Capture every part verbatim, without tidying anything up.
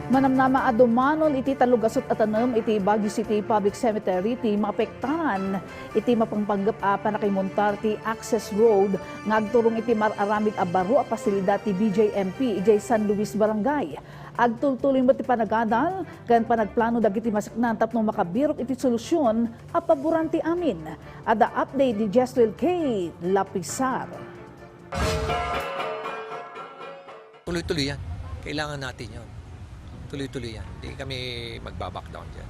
Manamnama a dumanon iti tallogasut a tanem iti Baguio City Public Cemetery ti maapektaran iti mapangpanggep a pannakaimuntar ti access road nga agturong iti mar-aramid a baro a pasilidad ti B J M P idiay San Luis Barangay. Agtultuloy met ti panagadal ken panagplano dagiti maseknan tapno makabirok iti solusyon a paboran ti amin. Adda update ni Jesrel K. Lapisar. Tuloy-tuloy yan. Kailangan natin yon. Tuloy-tuloy yan. Hindi kami magbaback down dyan.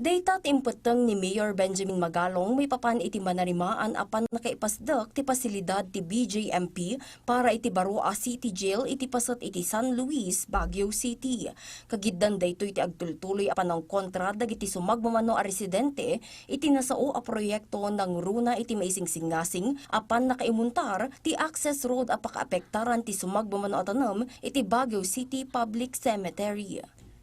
Dayta ti impetteng ni Mayor Benjamin Magalong maipapan iti manarimaan a pannakaipasdek ti pasilidad ti B J M P para iti baro a City Jail iti paset iti San Luis, Baguio City. Kagiddan daytoy ti agtultuloy a panangkontra dagiti sumagmamano a residente iti nasao a proyekto nangruna iti maisingsingasing a pannakaimuntar ti access road a pakaapektaran ti sumagmamano a tanem iti Baguio City Public Cemetery.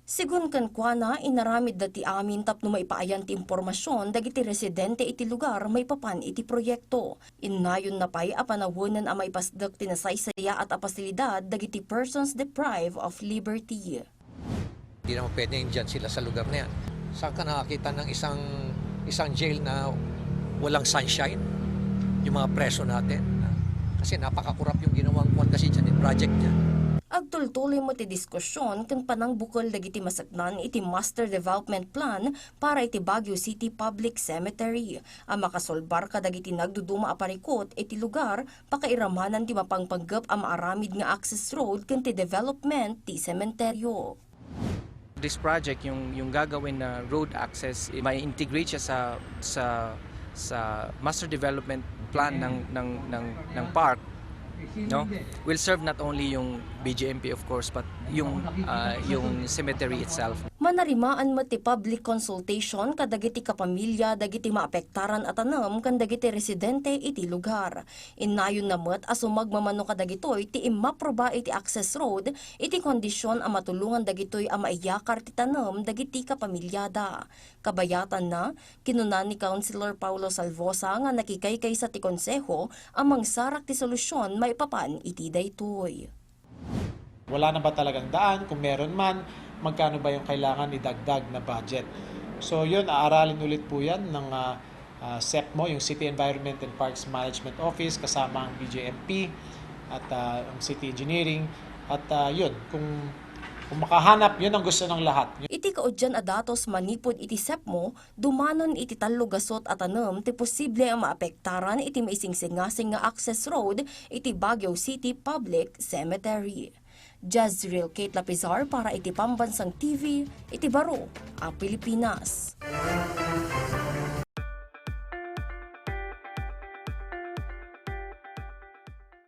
Segun kenkuana, inaramidda ti amin tapno maipaayan ti impormasion dagiti residente iti lugar maipapan iti proyekto. Innayonna pay a panawenen a maipasdek ti nasaysayaat a pasilidad dagiti persons deprived of liberty. Hindi naman pwedeng dyan sila sa lugar na yan. Saan ka nakakita ng isang, isang jail na walang sunshine? Yung mga preso natin. Kasi napakakurap yung ginawang kwan kasi dyan, yung project dyan. Agtultuloy met ti diskusyon ken panangbukel dagiti maseknan iti Master Development Plan para iti Baguio City Public Cemetery a makasolbar kadagiti nagduduma a parikut iti lugar pakairamanan ti mapangpanggep a maaramid nga access road ken ti development ti sementeryo. This project, yung, yung gagawin na road access, eh, may integrate siya sa, sa, sa master development plan ng, ng, ng, ng park. No? Will serve not only yung B J M P, of course, but yung, ah, yung cemetery itself. Manarimaan met ti public consultation kadagiti kapamilya dagiti maapektaran a tanem ken dagiti residente iti lugar. Innayonna met a sumagmamano kadagitoy ti immaprueba iti access road iti kondisyon a matulongan dagitoy a maiyakar ti tanem dagiti kapamilyada. Kabayatanna, kinuna ni Councilor Paulo Salvosa nga nakikaykaysa ti Konseho a mangsarak ti solusyon maipapan iti daytoy. Wala na ba talagang daan? Kung meron man, magkano ba yung kailangan idagdag na budget? So yun, aaralin ulit po yan ng ah, ah, SEPMO, yung City Environment and Parks Management Office, kasama ang B J M P at ah, ang City Engineering. At ah, yun, kung, kung makahanap, yun ang gusto ng lahat. Iti kaudyan a datos manipud iti SEPMO, dumanon iti tallogasut a tanem ti posible a maapektaran iti maisingsingasing nga access road iti Baguio City Public Cemetery. Jezreel Kate Lapizar para iti Pambansang T V, iti baro a Pilipinas.